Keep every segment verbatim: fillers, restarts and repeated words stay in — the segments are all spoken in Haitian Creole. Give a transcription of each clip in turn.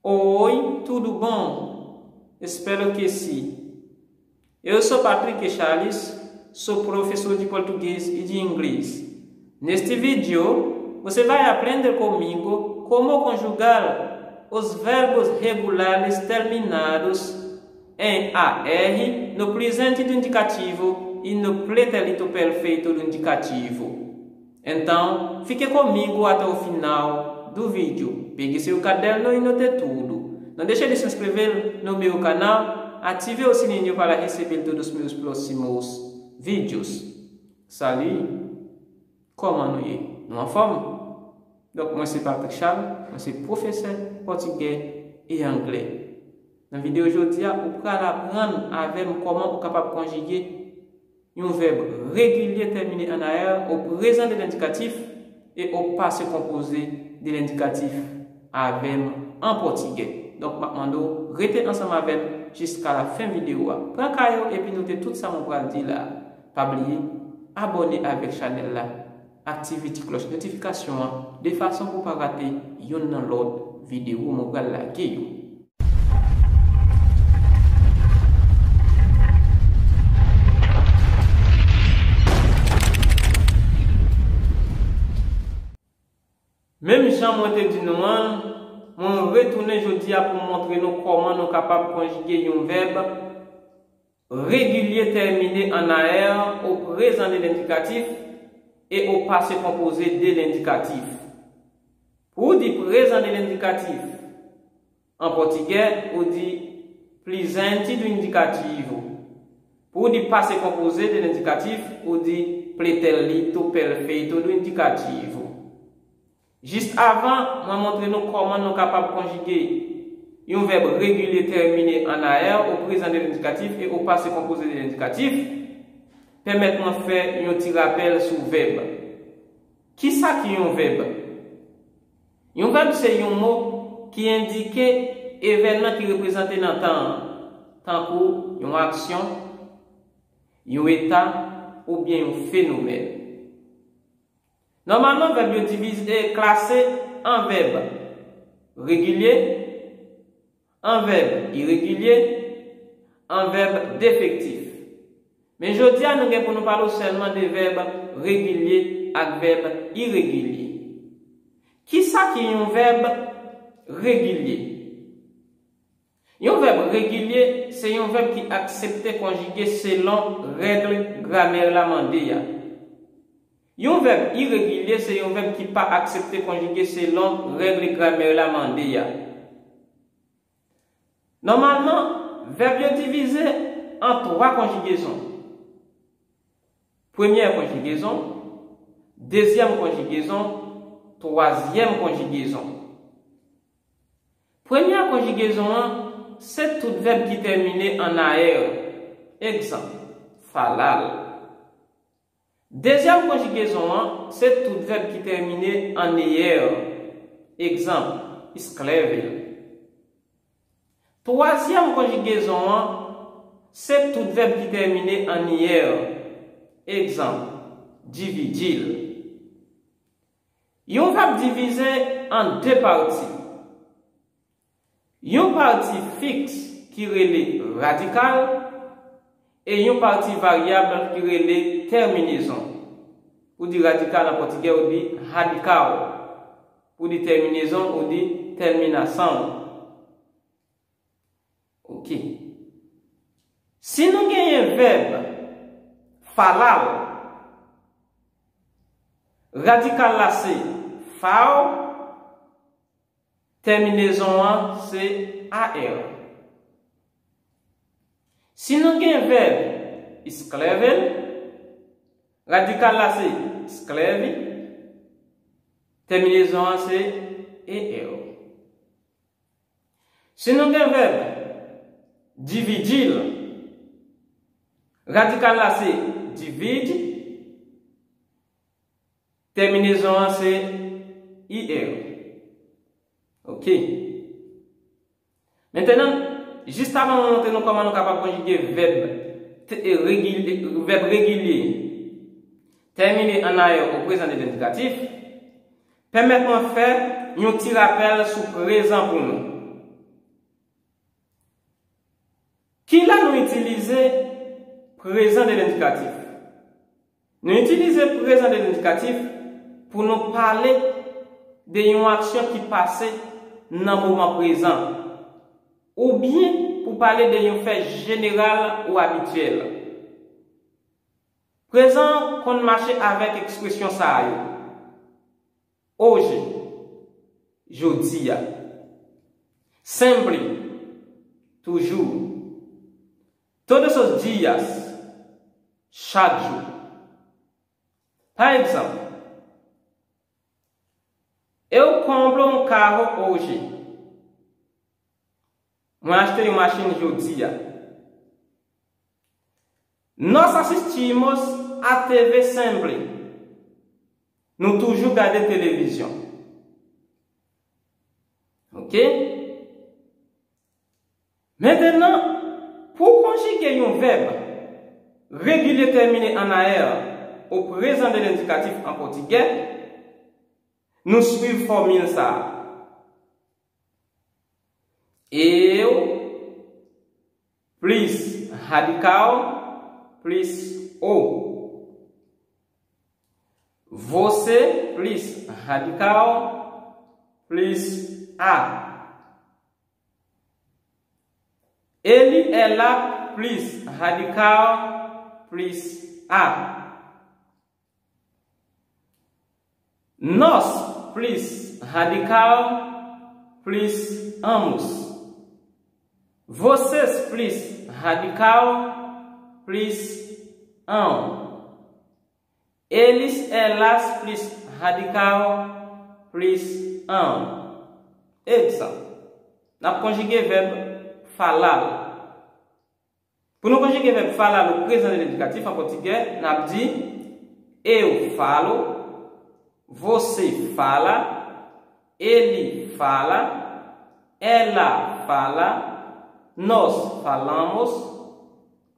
Oi, tudo bom? Espero que sim. Eu sou Patrick Charles, sou profesor de português e de inglês. Neste vídeo, você vai aprender comigo como conjugar os verbos regulares terminados em A R no presente do indicativo e no pretérito perfeito do indicativo. Então, fique comigo até o final do vídeo. Pegue seu caderno e note tudo. Não deixe de se inscrever no meu canal, ative o sininho para receber todos os meus próximos vídeos. Salut! Kòman nou ye? Nou anfòm? Donk, mwen se Patrick Charles, mwen se pwofesè pòtigè e anglè. Nan videyo jodi a, ou pral aprann avè m kòman ou kapab konjige yon vèb regilye tèmine an A R o prezan de lendikatif e o pase konpoze de lendikatif avè m an pòtigè. Donk, m ap mande w rete ansanm avè m jiska la fen videyo a. Pran kay ou epi note tout sa mwen pral di la a. Pa bliye abòne avèk chanèl la, aktive ti klòch notifikasyon an de fason pou w pa rate youn nan lòt videyo mwen pral lage yo. Menm jan mwen te di nou an, mwen retounen jodi a pou m montre nou kòman nou kapab konjige yon vèb regilye tèmine an A R o prezan de lendikatif e o pase konpoze de lendikatif. Pou w di prezan de lendikatif an pòtigè, ou di presente do indicativo. Pou w di pase konpoze de lendikatif, ou di pretérito perfeito do indicativo. Jis avan, mwen montre nou kòman nou kapab konjige yon vèb regilye tèmine an A R o prezan de lendikatif e o pase konpoze de lendikatif. Pèmèt mwen fè yon ti rapèl sou vèb. Kisa ki yon vèb? Yon vèb se yon mo ki endike evènman ki reprezante nan tan an, tankou yon aksyon, yon eta, oubyen yon fenomèn. Nòmalman, vèb yo divize, klase an vèb regilye, an vèb iregilye, an vèb defektif. Men jodi a, nou gen pou nou pale w sèlman de vèb regilye ak vèb iregilye. Kisa ki yon vèb regilye? Yon vèb regilye se yon vèb ki aksepte konjige selon règ gramè la mande a. Yon vèb iregilye se yon vèb ki pa aksepte konjige selon règ gramè la mande a. Nòmalman, vèb yo divize an twa konjigezon. Premyè konjigezon, dezyèm konjigezon, twazyèm konjigezon. Premyè konjigezon an, se tout vèb ki tèmine an A R. Egzanp, falal. Dezyèm konjigezon an, se tout vèb ki tèmine an E R. Egzanp, escreve. Twazyèm konjigezon an, se tout vèb ki tèmine an I R. Egzanp, divide. Yon vèb divize an de pati. Yon pati fiks ki rele radikal e yon pati varyab ki rele tèminezon. Pou di radikal an pòtigè, ou di radical. Pou di tèminezon, ou di terminação. Ok. Si nou genyen vèb falal, radikal la se fal, tèminezon an se A R. Si nou gen vèb escreve, radikal la se escreve, tèminezon an se E R. Si nou gen vèb divide, radikal la se divide, tèminezon an se I R. Ok. Mentenan, jis avan mwen montre nou kòman nou kapab konjige vèb te-, e, regilye, vèb regilye tèmine an A R o prezan de lendikatif, pèmèt mwen fè yon ti rapèl sou prezan pou nou. Kilè nou itilize prezan de lendikatif? Nou itilize prezan de lendikatif pou nou pale de yon aksyon ki pase nan moman prezan, oubyen pou pale de yon fè jeneral ou abityèl. Prezan an konn mache avèk ekspresyon sa a yo: hoje, jodi a. Sempre, toujours. Todos os dias, chak jou. Pa egzanp, eu compro um carro hoje. Mwen achte yon machin jodi a. Nós assistimos à T V sempre. Nou toujou gade televizyon. Ok? Mentenan, pou konjige yon vèb regilye tèmine an A R o prezan de lendikatif an pòtigè, nou swiv fòmil sa a: eu plus radical plus o. Você plus radical plus a. Ele, ela plus radical plus a. Nós plus radical plus ambos. Vocês plus radical plus ão. Eles, elas plus radical plus ão. Egzanp, n ap konjige vèb falar. Pou nou konjige vèb falar o prezan de lendikatif an pòtigè, n ap di: eu falo, você fala, ele fala, ela fala, nós falamos,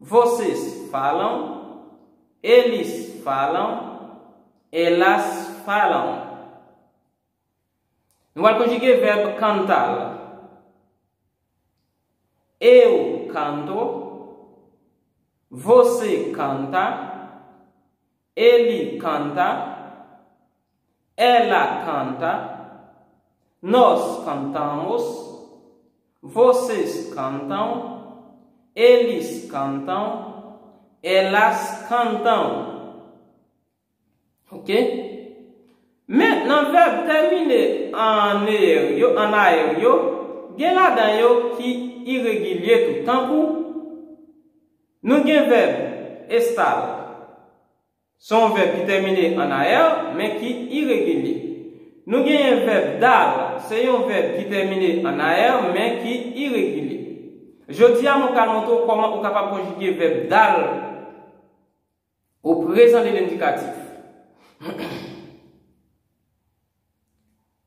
vocês falam, eles falam, elas falam. Nou pral konjige vèb cantar. Eu canto, você canta, ele canta, ela canta, nós cantamos, vocês cantam, eles cantam, elas cantam. Ok? Men nan vèb tèmine an er yo, an aer yo, gen ladan yo ki iregilye tou. Tankou, nou gen vèb estar. Se yon vèb ki tèmine an aer, men ki iregilye. Nou genyen vèb dar, se yon vèb ki tèmine an aer, men ki iregilye. Jodi a, mwen pral montre w kòman ou kapab konjige vèb dar o prezan de lendikatif.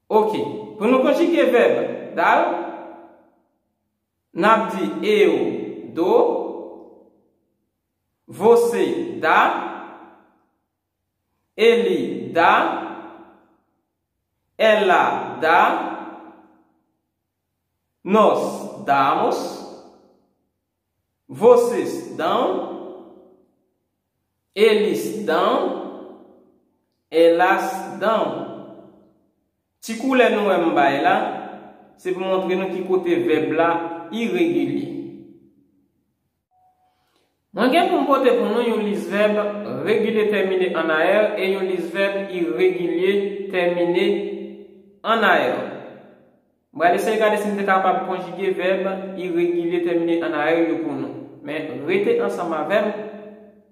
Ok. Pou nou konjige vèb dar, n ap di: eu dou, você dá, ele dá, ela dá, nós damos, vocês dão, eles dão, elas dão. Ti koulè nou wè m bay la, se pou montre nou ki kote vèb la iregilye. Mwen gen pou m pote pou nou yon lis vèb regilye tèmine an aer e yon lis vèb iregilye tèmine an aer. Mwen pral eseye gade si m te kapab konjige vèb iregilye tèmine an aer yo pou nou. Men rete ansanm avè m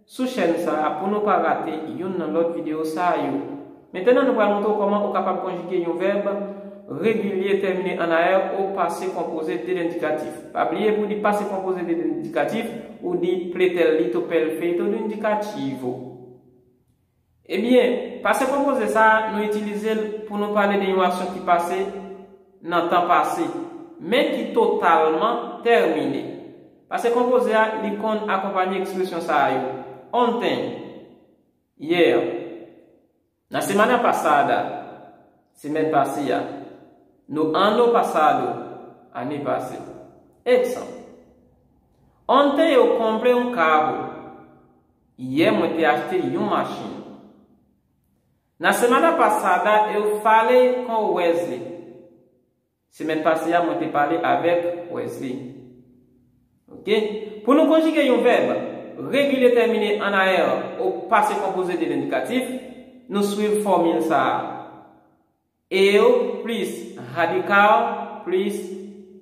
sou chèn sa a pou nou pa rate youn nan lòt videyo sa yo. Mentnan, nou pral montre w kòman ou kapab konjige yon vèb regilye tèmine an aer o pase konpoze de lendikatif. Pa bliye pou w di pase konpoze de lendikatif, ou di pretérito perfeito do indicativo. Ebyen, pase konpoze sa a, nou itilize l pou nou pale de yon aksyon ki pase nan tan pase, men ki totalman tèmine. Pase konpoze a, li konn akonpanye ekspresyon sa a yo: ontem, yè, na semana passada, semèn pase a, no ano passado, ane pase. Egzanp, Ontem eu comprei um carro. Yè mwen te achte yon machin. Na semana passada eu falei com o Wesley. Semèn pase a mwen te pale avèk Wesley. Ok? Pou nou konjige yon vèb regilye tèmine an A R ou pase konpoze de lendikatif, nou swiv fòmil sa a. Eu plus radical plus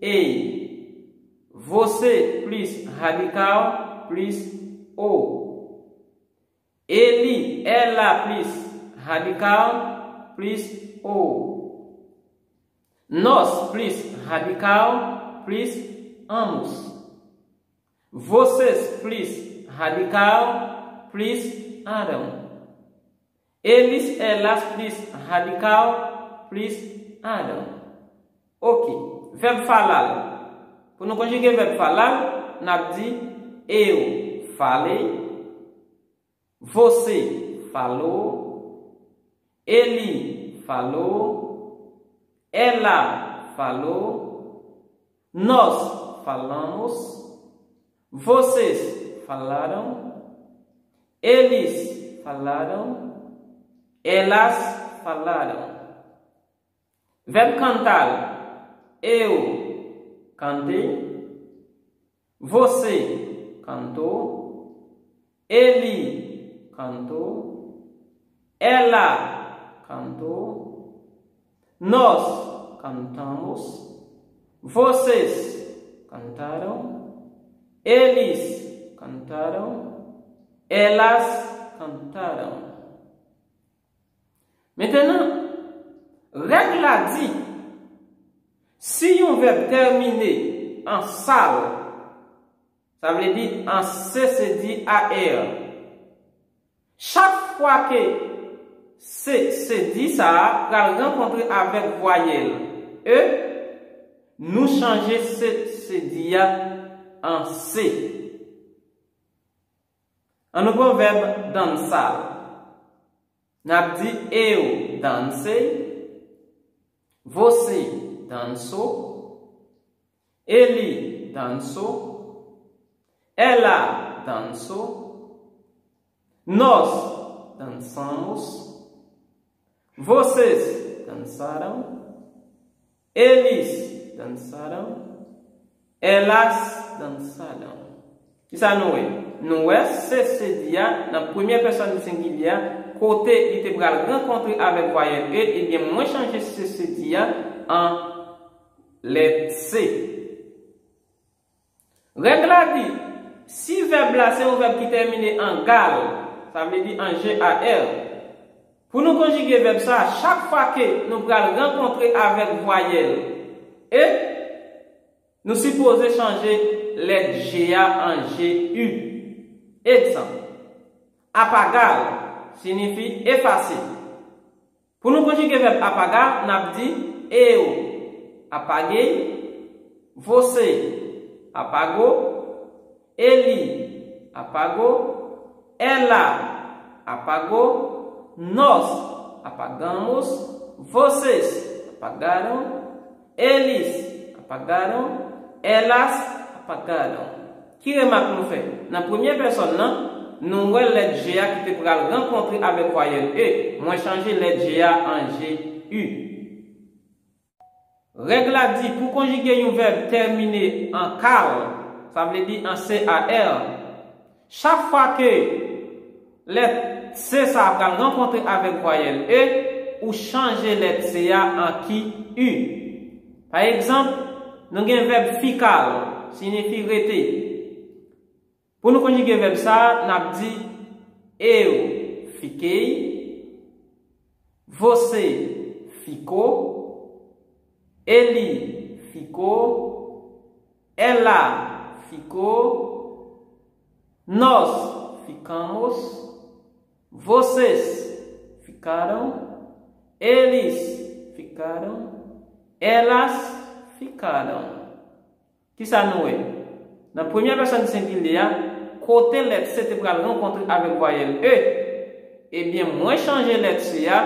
ele. Você plus radical plus o. Ele, ela plus radical plus o. Nós plus radical plus ambos. Vocês plus radical plus eram. Eles, elas plus radical plus eram. Ok. Vèb falal. Pou nou konjige vèb falal, n ap di eu falei, você falou, ele falou, ela falou, nós falamos, vocês falaram, eles falaram, elas falaram. Vèb cantar. Eu cantei. Você cantou. Ele cantou. Ela cantou. Nós cantamos. Vocês cantaram. Eles cantaram. Elas cantaram. Mentenan, règ la di, si yon vèb tèmine an sal, sa vle di an C C D A R, chak fwa ke C C D sa a pral rankontre avèk vwayèl E, nou chanje C C D a an C. An nou pran vèb dançar. N ap di eu dancei, você dançou, ele dançou, ela dançou, nós dançamos, vocês dançaram, eles dançaram, elas dançaram. Kisa nou wè? Nou wè C C D a nan premyè pèsòn sengilye a, kote li te pral rankontre avèk vwayèl E, ebyen, mwen chanje C C D a an lèt C. Règ la di, si vèb la se yon vèb ki tèmine an gal, sa vle di an G A R, pou nou konjige vèb sa, chak fwa ke nou pral rankontre avèk vwayèl E, nou sipoze chanje lèt G a an G U. Egzanp, apagar siyifi efase. Pou nou konjige vèb apagar, n ap di eu apaguei, você apagou, ele apagou, ela apagou, nós apagamos, vocês apagaram, eles apagaram, elas apagaram. Ki remak nou fè? Nan premye pèsòn nan, nou wè lèt G a ki te pral rankontre avèk vwayèl E. Mwen chanje lèt G a an G U. Règ la di, pou konjige yon vèb tèmine an car, sa vle di an C A R, chak fwa ke lèt C sa a pral rankontre avèk vwayèl E, ou chanje lèt C a an ki U. Pa egzanp, nou gen vèb ficar, siyifi rete. Pou nou konjige vèb sa a, n ap di eu fiquei, você ficou, ele ficou, ela ficou, nós ficamos, vocês ficaram, eles ficaram, elas ficaram. Kisa nou wè? Nan premyè pèsòn sengilye a, kote lèt C te pral rankontre avèk vwayèl E, ebyen, mwen chanje lèt C a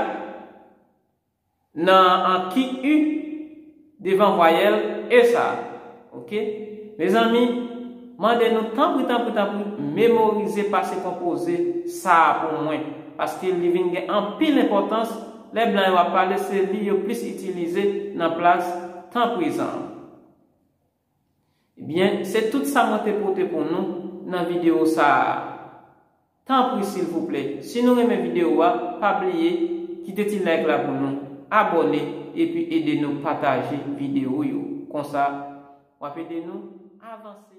nan an ki U devan vwayèl E sa a. Ok? Mezanmi, Mande nou tanpri, tanpri, tanpri, memorize pase konpoze sa a pou mwen, paske li vin gen anpil enpòtans. Lè blan yo ap pale, se li yo plis itilize nan plas tan prezan an. Ebyen, se tout sa mwen te pote pou nou nan videyo sa a. Tanpri, silvouplè, si nou renmen videyo a, pa bliye kite ti like la pou nou, abòne, epi ede nou pataje videyo yo. Konsa, w ap ede nou avanse.